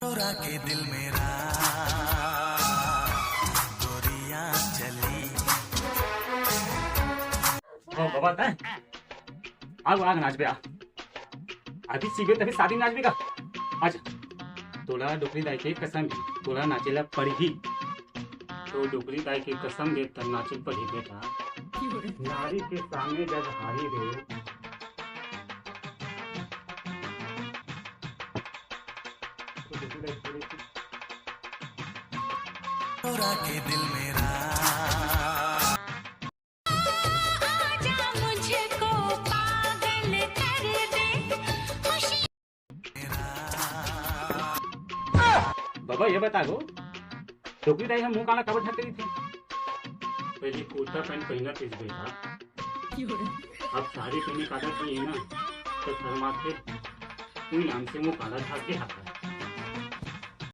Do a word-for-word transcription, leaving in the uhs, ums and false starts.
चोरा के दिल मेरा गोरियां चली। ओ बाबा, तैं आग आग नाचबे आ। अभी सीबे तभी शादी नाचबे का। आजा। तोला डोकरी दाई के कसम हे, तोला नाचे ला पड़ही। तो डोकरी दाई के कसम दे त नाचे पड़ही बेटा। नारी के सामने जग हारी रे। तोरा के दिल मेरा। आजा मुझको पागल कर दे, खुशी। बाबा, ये बता गो, डोकरी दाई ह मुंह काला काबर ढाके रहिथे? पहली कुर्ता पैंट पहिनत रिहिस बेटा, अब साड़ी पहने का आदत नइ हे ना, त शर्माथे, उही नाम से मुंह काला ढाके हाथे।